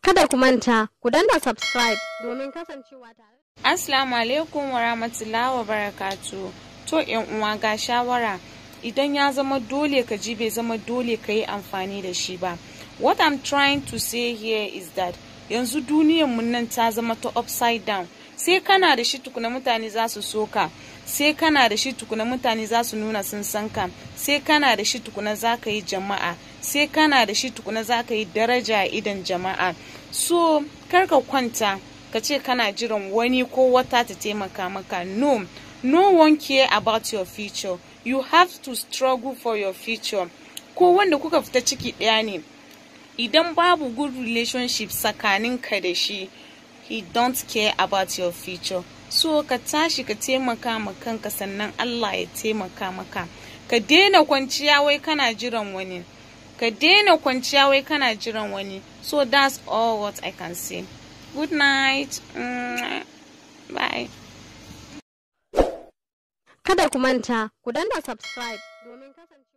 Kada ku manta, ku danna subscribe domin kasancewa tare. Assalamu alaikum wa rahmatullahi wa barakatu. To yan uwa, ga shawara. Idan ya zama dole ka ji, bai zama dole ka yi amfani da shi ba. What I'm trying to say here is that yanzu duniyar mun nan ta zama ta upside down. Sai kana da shi tukuna mutane za su so ka. Sai kana da shi tukuna mutane za su nuna sun san ka. Sai kana da shi tukuna za ka yi jama'a. Sai kana da shi tukuna za ka yi daraja a idon jama'a. So kar ka kwanta ka ce kana jiran wani ko wata ta taimaka maka. No, no one care about your future. You have to struggle for your future. Ko wanda kuka fita ciki ɗaya ne, idan babu good relationship tsakaninka da shi, he don't care about your future. So ka tashi ka taimaka ma kanka, sannan Allah ya taimaka maka. Ka daina kwanciya wai kana jiran wani. Ka daina kwanciya wai kana jiran wani. So that's all what I can say. Good night. Bye. Kada ku manta, ku danna subscribe domin kasancewa.